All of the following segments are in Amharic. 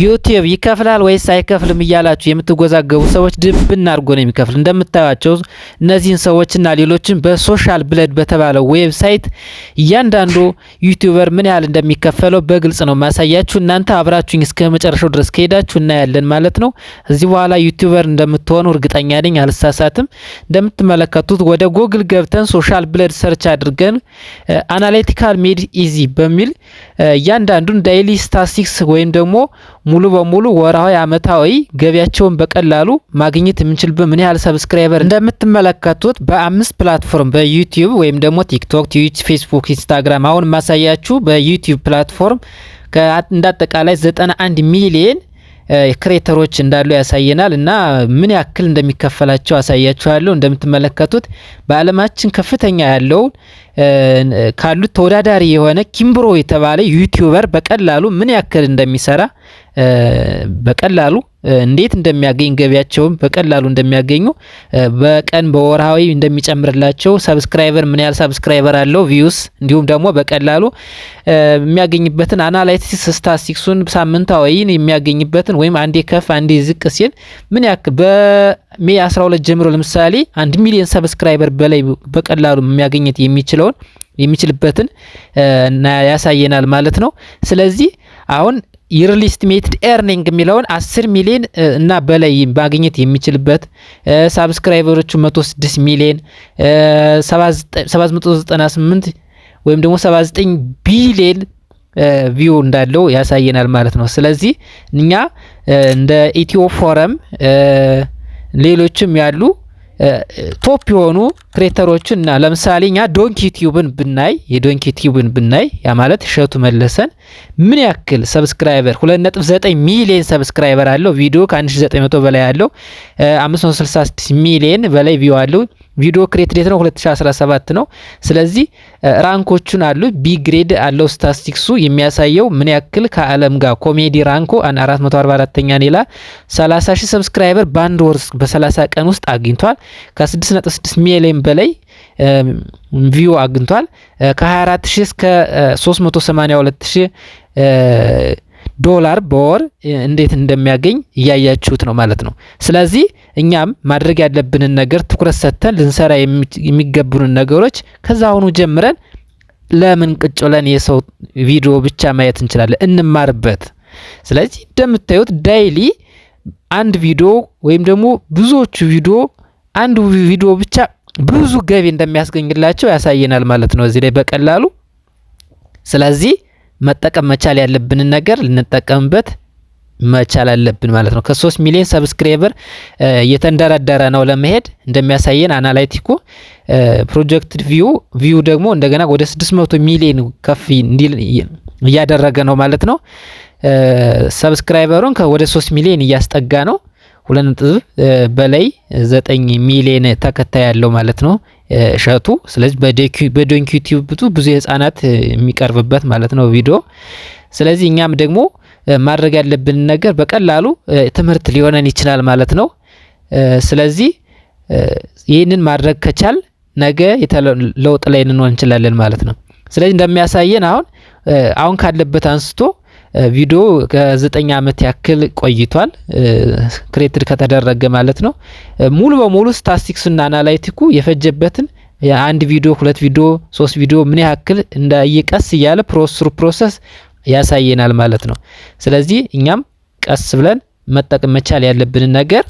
ዩቲዩብ ይከፍላል ወይስ አይከፍልም እያላችሁ የምትወዛገቡ ሰዎች ድብን አድርጎ ነው የሚከፍል። እንደምታዩቸው እነዚህን ሰዎችና ሌሎችን በ Social Blade በተባለው website እያንዳንዱ YouTuber ምን ያህል እንደሚከፈለው በግልጽ ነው ማሳያችሁ። እናንተ አብራችሁኝ እስከ መጨረሻው ድረስ ከሄዳችሁ እናያለን ማለት ነው። እዚህ በኋላ YouTuber እንደምትሆኑ እርግጠኛ ነኝ፣ አልሳሳትም። እንደምትመለከቱት ወደ ጎግል ገብተን Social Blade search አድርገን analytical made easy በሚል እያንዳንዱን daily statistics ወይም ደግሞ ሙሉ በሙሉ ወርሃዊ፣ አመታዊ ገቢያቸውን በቀላሉ ማግኘት የምንችልበት ምን ያህል subscriber እንደምትመለከቱት በአምስት platform በዩቲዩብ ወይም ደግሞ ቲክቶክ፣ ትዊች፣ ፌስቡክ፣ ኢንስታግራም፣ አሁን ማሳያችሁ በዩቲዩብ platform እንዳጠቃላይ 91 ሚሊየን creator ኦች እንዳሉ ያሳየናል እና ምን ያክል እንደሚከፈላቸው አሳያችኋለሁ። እንደምትመለከቱት በዓለማችን ከፍተኛ ያለውን ካሉት ተወዳዳሪ የሆነ ኪምብሮ የተባለ YouTuber በቀላሉ ምን ያክል እንደሚሰራ፣ በቀላሉ እንዴት እንደሚያገኝ፣ ገቢያቸውን በቀላሉ እንደሚያገኙ፣ በቀን በወርሃዊ እንደሚጨምርላቸው፣ subscriber ምን ያህል subscriber አለው፣ views፣ እንዲሁም ደግሞ በቀላሉ የሚያገኝበትን analytics statistics ኡን፣ ሳምንታዊ የሚያገኝበትን ወይም አንዴ ከፍ አንዴ ዝቅ ሲል ምን ያክል በ May 12 ጀምሮ ለምሳሌ 1 ሚሊዮን subscriber በላይ በቀላሉ የሚያገኘት የሚችለውን የሚችልበትን ያሳየናል ማለት ነው። ስለዚህ አሁን yearly estimated earning የሚለውን 10 ሚሊዮን እና በላይ ማግኘት የሚችልበት፣ subscriber ኦቹ 106 ሚሊዮን፣ 798 ወይም ደግሞ 79 ቢሊዮን view እንዳለው ያሳየናል ማለት ነው። ስለዚህ እኛ እንደ ኢትዮ ፎረም ሌሎችም ያሉ top የሆኑ creator ኦችን እና ለምሳሌ እኛ ዶንኪ ቲዩብን ብናይ፣ የዶንኪ ቲዩብን ብናይ፣ ያ ማለት እሸቱ መለሰን ምን ያክል subscriber፣ 2.9 ሚሊዮን subscriber አለው። ቪዲዮ ከ1900 በላይ አለው። 566 ሚሊዮን በላይ view አለው። ቪዲዮ create date ነው 2017 ነው። ስለዚህ rank ኦቹን አሉ፣ B grade አለው። ስታስቲክሱ የሚያሳየው ምን ያክል ከዓለም ጋር comedy rank ኡ 444ኛ ይላል። 30 ሺህ subscriber በአንድ ወር በ30 ቀን ውስጥ አግኝቷል። ከ6.6 ሚሊዮን በላይ view አግኝቷል። ከ24 ሺህ እስከ 382 ሺህ ዶላር በወር እንዴት እንደሚያገኝ እያያችሁት ነው ማለት ነው። ስለዚህ እኛም ማድረግ ያለብንን ነገር፣ ትኩረት ሰጥተን ልንሰራ የሚገቡንን ነገሮች ከዛ አሁኑ ጀምረን ለምን ቁጭ ብለን የሰው ቪዲዮ ብቻ ማየት እንችላለን? እንማርበት። ስለዚህ እንደምታዩት daily አንድ ቪዲዮ ወይም ደግሞ ብዙዎቹ ቪዲዮ፣ አንዱ ቪዲዮ ብቻ ብዙ ገቢ እንደሚያስገኝላቸው ያሳየናል ማለት ነው እዚህ ላይ በቀላሉ። ስለዚህ መጠቀም መቻል ያለብንን ነገር ልንጠቀምበት መቻል አለብን ማለት ነው። ከ3 ሚሊዮን subscriber እየተንደረደረ ነው ለመሄድ እንደሚያሳየን analytic ኩ። Projected view ደግሞ እንደገና ወደ 600 ሚሊዮን ከፍ እንዲል እያደረገ ነው ማለት ነው። Subscriber ኡን ወደ 3 ሚሊዮን እያስጠጋ ነው። 2 ነጥብ በላይ 9 ሚሊዮን ተከታይ ያለው ማለት ነው እሸቱ። ስለዚህ በዶንኪ ቲዩብ ብዙ ብዙ የህፃናት የሚቀርብበት ማለት ነው ቪዲዮ። ስለዚህ እኛም ደግሞ ማድረግ ያለብንን ነገር በቀላሉ ትምህርት ሊሆነን ይችላል ማለት ነው። ስለዚህ ይህንን ማድረግ ከቻል ነገ ለውጥ ላይ ልንሆን እንችላለን ማለት ነው። ስለዚህ እንደሚያሳየን አሁን ካለበት አንስቶ ቪዲዮ ከ9 ዓመት ያክል ቆይቷል created ከተደረገ ማለት ነው። ሙሉ በሙሉ ስታስቲክስ እና analytic ኩ የፈጀበትን የአንድ ቪዲዮ፣ ሁለት ቪዲዮ፣ ሶስት ቪዲዮ ምን ያክል እንዳየቀስ እያለ process ያሳየናል ማለት ነው። ስለዚህ እኛም ቀስ ብለን መጠቀም መቻል ያለብንን ነገር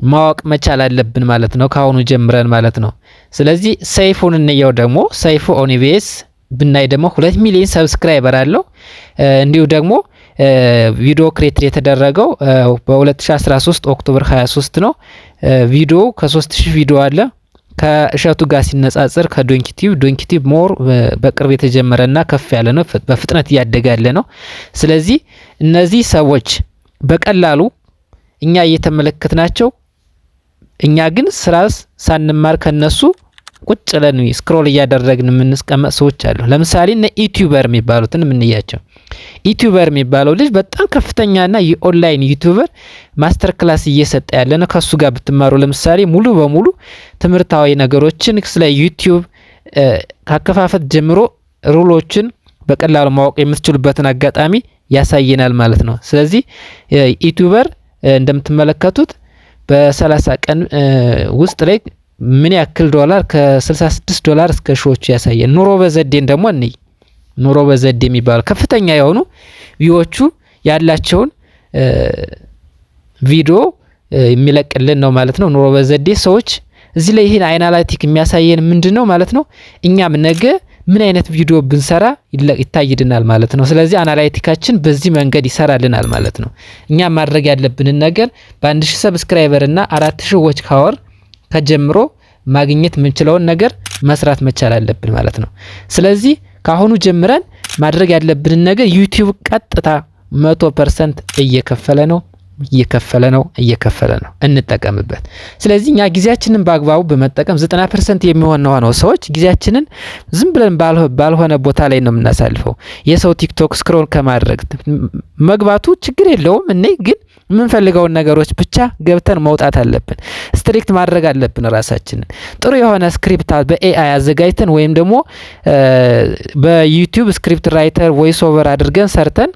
ማወቅ መቻል አለብን ማለት ነው፣ ከአሁኑ ጀምረን ማለት ነው። ስለዚህ ሰይፉን እንየው ደግሞ። ሰይፉ on EBS ብናይ ደግሞ 2 ሚሊዮን subscriber አለው። እንዲሁ ደግሞ ቪዲዮ create የተደረገው በ2013 October 23 ነው። ቪዲዮ ከ3000 ቪዲዮ አለ። ከእሸቱ ጋር ሲነጻጸር ከዶንኪ ቲዩብ፣ ዶንኪ ቲዩብ more በቅርብ የተጀመረና ከፍ ያለ ነው፣ በፍጥነት እያደገ ያለ ነው። ስለዚህ እነዚህ ሰዎች በቀላሉ እኛ እየተመለከትናቸው፣ እኛ ግን ስራ ሳንማር ከነሱ ቁጭ ብለን scroll እያደረግን የምንስቀመጥ ሰዎች አሉ። ለምሳሌ እነ ኢቲዩበር የሚባሉትን የምንያቸው፣ ኢቲዩበር የሚባለው ልጅ በጣም ከፍተኛና የ online YouTuber master class እየሰጠ ያለ ነው። ከሱ ጋር ብትማሩ ለምሳሌ ሙሉ በሙሉ ትምህርታዊ ነገሮችን ስለ ዩቲዩብ ካከፋፈት ጀምሮ rule ኦችን በቀላሉ ማወቅ የምትችሉበትን አጋጣሚ ያሳየናል ማለት ነው። ስለዚህ YouTuber እንደምትመለከቱት በ30 ቀን ውስጥ ላይ ምን ያክል ዶላር፣ ከ66 ዶላር እስከ ሺዎቹ ያሳየን። ኑሮ በዘዴን ደግሞ እንይ። ኑሮ በዘዴ የሚባለው ከፍተኛ የሆኑ view ዎቹ ያላቸውን ቪዲዮ የሚለቅልን ነው ማለት ነው። ኑሮ በዘዴ ሰዎች እዚህ ላይ ይህን analytic የሚያሳየን ምንድን ነው ማለት ነው? እኛም ነገ ምን አይነት ቪዲዮ ብንሰራ ይታይልናል ማለት ነው። ስለዚህ analytic ኣችን በዚህ መንገድ ይሰራልናል ማለት ነው። እኛም ማድረግ ያለብንን ነገር በ1000 subscriber እና 4000 watch hour ከጀምሮ ማግኘት የምንችለውን ነገር መስራት መቻል አለብን ማለት ነው። ስለዚህ ከአሁኑ ጀምረን ማድረግ ያለብንን ነገር፣ YouTube ቀጥታ 100% እየከፈለ ነው፣ እየከፈለ ነው፣ እየከፈለ ነው። እንጠቀምበት። ስለዚህ እኛ ጊዜያችንን በአግባቡ በመጠቀም፣ 90% የሚሆን ነው ሰዎች ጊዜያችንን ዝም ብለን ባልሆነ ቦታ ላይ ነው የምናሳልፈው። የሰው TikTok scroll ከማድረግ መግባቱ ችግር የለውም። እኔ ግን የምንፈልገውን ነገሮች ብቻ ገብተን መውጣት አለብን። Strict ማድረግ አለብን ራሳችንን። ጥሩ የሆነ script በ AI አዘጋጅተን ወይም ደግሞ በ YouTube script writer voice over አድርገን ሰርተን፣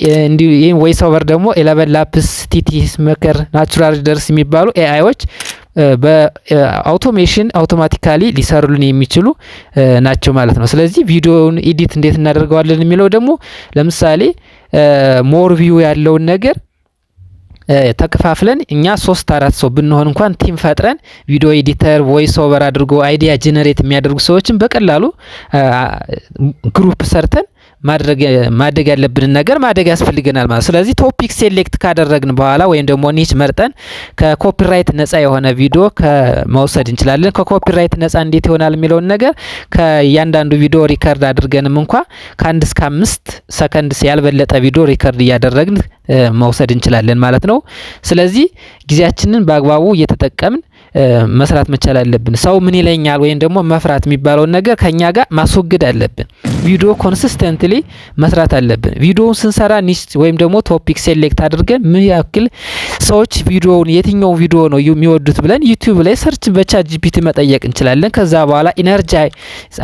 ይህን voice over ደግሞ ElevenLabs፣ TTS Maker፣ Natural Readers የሚባሉ AI ዎች በ automation automatically ሊሰሩልን የሚችሉ ናቸው ማለት ነው። ስለዚህ ቪዲዮውን edit እንዴት እናደርገዋለን የሚለው ደግሞ ለምሳሌ more view ያለውን ነገር ተከፋፍለን እኛ ሶስት አራት ሰው ብንሆን እንኳን team ፈጥረን video editor፣ voice over አድርጎ idea generate የሚያደርጉ ሰዎችን በቀላሉ group ሰርተን ማድረግ ማደግ ያለብንን ነገር ማደግ ያስፈልገናል ማለት። ስለዚህ topic select ካደረግን በኋላ ወይም ደግሞ niche መርጠን ከ copyright ነጻ የሆነ ቪዲዮ ከመውሰድ እንችላለን። ከ copyright ነጻ እንዴት ይሆናል የሚለውን ነገር ከእያንዳንዱ ቪዲዮ record አድርገንም እንኳ ከ1 እስከ 5 ሰከንድ ያልበለጠ ቪዲዮ record እያደረግን መውሰድ እንችላለን ማለት ነው። ስለዚህ ጊዜያችንን በአግባቡ እየተጠቀምን መስራት መቻል አለብን። ሰው ምን ይለኛል ወይም ደግሞ መፍራት የሚባለውን ነገር ከኛ ጋር ማስወገድ አለብን። ቪዲዮ consistently መስራት አለብን። ቪዲዮውን ስንሰራ niche ወይም ደግሞ topic select አድርገን ምን ያክል ሰዎች ቪዲዮውን፣ የትኛው ቪዲዮ ነው የሚወዱት ብለን YouTube ላይ search በ ChatGPT መጠየቅ እንችላለን። ከዛ በኋላ energy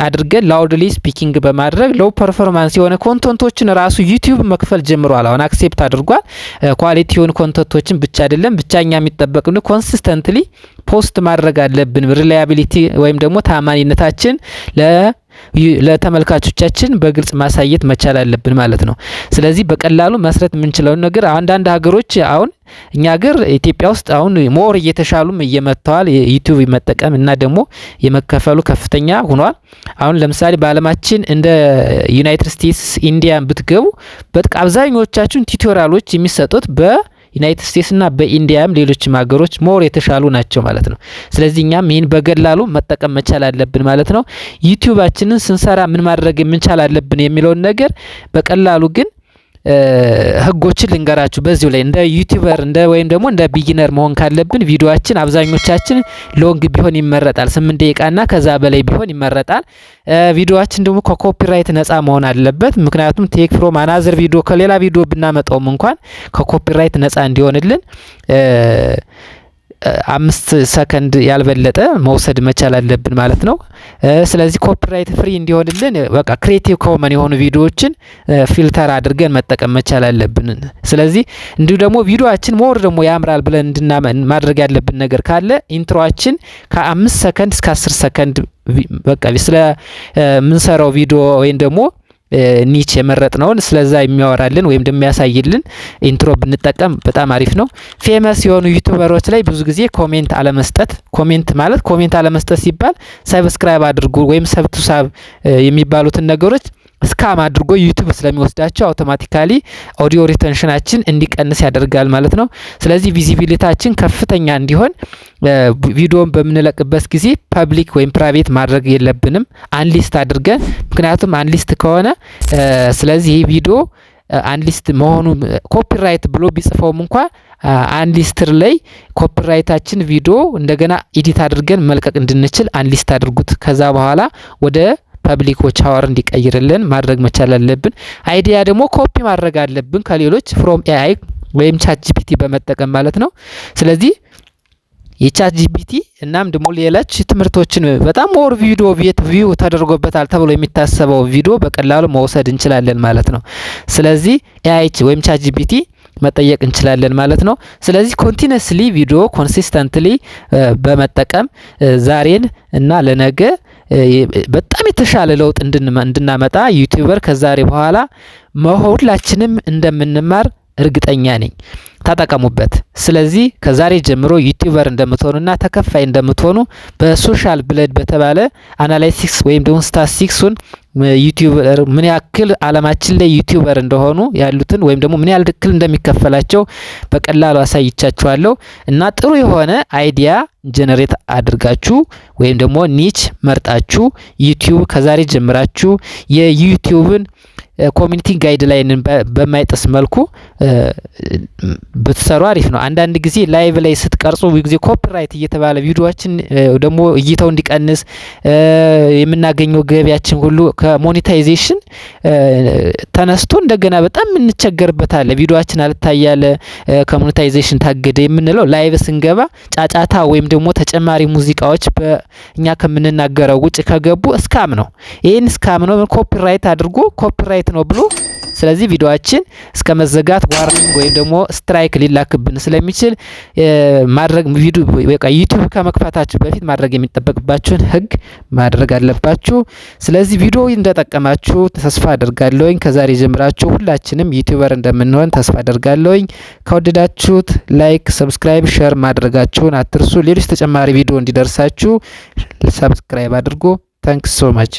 አድርገን loudly speaking በማድረግ low performance የሆነ content ኦችን ራሱ YouTube መክፈል ጀምሯል። አሁን accept አድርጓል። Quality የሆኑ content ኦችን ብቻ አይደለም፣ ብቻ እኛ የሚጠበቅብን consistently post ማድረግ አለብን። Reliability ወይም ደግሞ ታማኒነታችን ለተመልካቾቻችን በግልጽ ማሳየት መቻል አለብን ማለት ነው። ስለዚህ በቀላሉ መስራት የምንችለውን ነገር አንዳንድ ሀገሮች፣ አሁን እኛ ሀገር ኢትዮጵያ ውስጥ አሁን more እየተሻሉም እየመጥተዋል። YouTube መጠቀም እና ደግሞ የመከፈሉ ከፍተኛ ሆኗል። አሁን ለምሳሌ በአለማችን እንደ United States፣ India ን ብትገቡ በቃ አብዛኞቻችሁን tutorial ኦች የሚሰጡት በ United States እና በ India ም ሌሎችም ሀገሮች more የተሻሉ ናቸው ማለት ነው። ስለዚህ እኛም ይህን በቀላሉ መጠቀም መቻል አለብን ማለት ነው። YouTube ኣችንን ስንሰራ ምን ማድረግ የምንቻል አለብን የሚለውን ነገር በቀላሉ ግን ህጎችን ልንገራችሁ በዚሁ ላይ። እንደ YouTuber እንደ ወይም ደግሞ እንደ beginner መሆን ካለብን ቪዲዮአችን አብዛኞቻችን long ቢሆን ይመረጣል። 8 ደቂቃና ከዛ በላይ ቢሆን ይመረጣል። ቪዲዮአችን ደግሞ ከ copyright ነፃ መሆን አለበት። ምክንያቱም take from another video፣ ከሌላ ቪዲዮ ብናመጣውም እንኳን ከ copyright ነፃ እንዲሆንልን 5 ሰከንድ ያልበለጠ መውሰድ መቻል አለብን ማለት ነው። ስለዚህ copyright free እንዲሆንልን በቃ creative common የሆኑ ቪዲዮዎችን filter አድርገን መጠቀም መቻል አለብን። ስለዚህ እንዲሁ ደግሞ ቪዲዮአችን more ደግሞ ያምራል ብለን እንድናመን ማድረግ ያለብን ነገር ካለ intro ኣችን ከ5 ሰከንድ እስከ 10 ሰከንድ በቃ ስለ ምንሰራው ቪዲዮ ወይም ደግሞ niche የመረጥነውን ስለዛ የሚያወራልን ወይም ደግሞ የሚያሳይልን intro ብንጠቀም በጣም አሪፍ ነው። Famous የሆኑ YouTuber ኦች ላይ ብዙ ጊዜ comment አለመስጠት። Comment ማለት፣ comment አለመስጠት ሲባል subscribe አድርጉ ወይም sub to sub የሚባሉትን ነገሮች scam አድርጎ YouTube ስለሚወስዳቸው automatically audience retention ኣችን እንዲቀንስ ያደርጋል ማለት ነው። ስለዚህ visibility ኣችን ከፍተኛ እንዲሆን ቪዲዮን በምንለቅበት ጊዜ public ወይም private ማድረግ የለብንም፣ unlist አድርገን። ምክንያቱም unlist ከሆነ፣ ስለዚህ ይህ ቪዲዮ unlist መሆኑ copyright ብሎ ቢጽፈውም እንኳ unlisted ላይ copyright ኣችን ቪዲዮ እንደገና edit አድርገን መልቀቅ እንድንችል unlist አድርጉት። ከዛ በኋላ ወደ public watch hour እንዲቀይርልን ማድረግ መቻል አለብን። Idea ደግሞ ኮፒ ማድረግ አለብን ከሌሎች from AI ወይም ChatGPT በመጠቀም ማለት ነው። ስለዚህ የ ChatGPT እናም ደግሞ ሌሎች ትምህርቶችን በጣም more ቪዲዮ ቤት view ተደርጎበታል ተብሎ የሚታሰበው ቪዲዮ በቀላሉ መውሰድ እንችላለን ማለት ነው። ስለዚህ AI ወይም ChatGPT መጠየቅ እንችላለን ማለት ነው። ስለዚህ continuously ቪዲዮ consistently በመጠቀም ዛሬን እና ለነገ በጣም የተሻለ ለውጥ እንድናመጣ YouTuber ከዛሬ በኋላ ሁላችንም እንደምንማር እርግጠኛ ነኝ። ተጠቀሙበት። ስለዚህ ከዛሬ ጀምሮ YouTuber እንደምትሆኑና ተከፋይ እንደምትሆኑ በ Social Blade በተባለ analytics ወይም ደግሞ statistics ኡን YouTuber ምን ያክል አለማችን ላይ YouTuber እንደሆኑ ያሉትን ወይም ደግሞ ምን ያክል እንደሚከፈላቸው በቀላሉ አሳይቻችኋለሁ። እና ጥሩ የሆነ idea generate አድርጋችሁ ወይም ደግሞ niche መርጣችሁ YouTube ከዛሬ ጀምራችሁ የ YouTube ን community guideline ን በማይጥስ መልኩ ብትሰሩ አሪፍ ነው። አንዳንድ ጊዜ live ላይ ስትቀርጹ ብዙ ጊዜ copyright እየተባለ ቪዲዮአችን ደግሞ እይታው እንዲቀንስ፣ የምናገኘው ገቢያችን ሁሉ ከ monetization ተነስቶ እንደገና በጣም እንቸገርበታለን። ቪዲዮአችን አልታያለ፣ ከ monetization ታገደ የምንለው live ስንገባ ጫጫታ ወይም ደግሞ ተጨማሪ ሙዚቃዎች በእኛ ከምንናገረው ውጭ ከገቡ scam ነው። ይህን scam ነው፣ copyright አድርጎ copyright ነው ብሎ ስለዚህ ቪዲዮአችን እስከ መዘጋት warning ወይም ደግሞ strike ሊላክብን ስለሚችል ማድረግ ቪዲዮ YouTube ከመክፈታችሁ በፊት ማድረግ የሚጠበቅባችሁን ህግ ማድረግ አለባችሁ። ስለዚህ ቪዲዮ እንደጠቀማችሁ ተስፋ አደርጋለሁኝ። ከዛሬ ጀምራችሁ ሁላችንም YouTuber እንደምንሆን ተስፋ አደርጋለሁኝ። ከወደዳችሁት like፣ subscribe፣ share ማድረጋችሁን አትርሱ። ሌሎች ተጨማሪ ቪዲዮ እንዲደርሳችሁ subscribe አድርጉ። Thanks so much.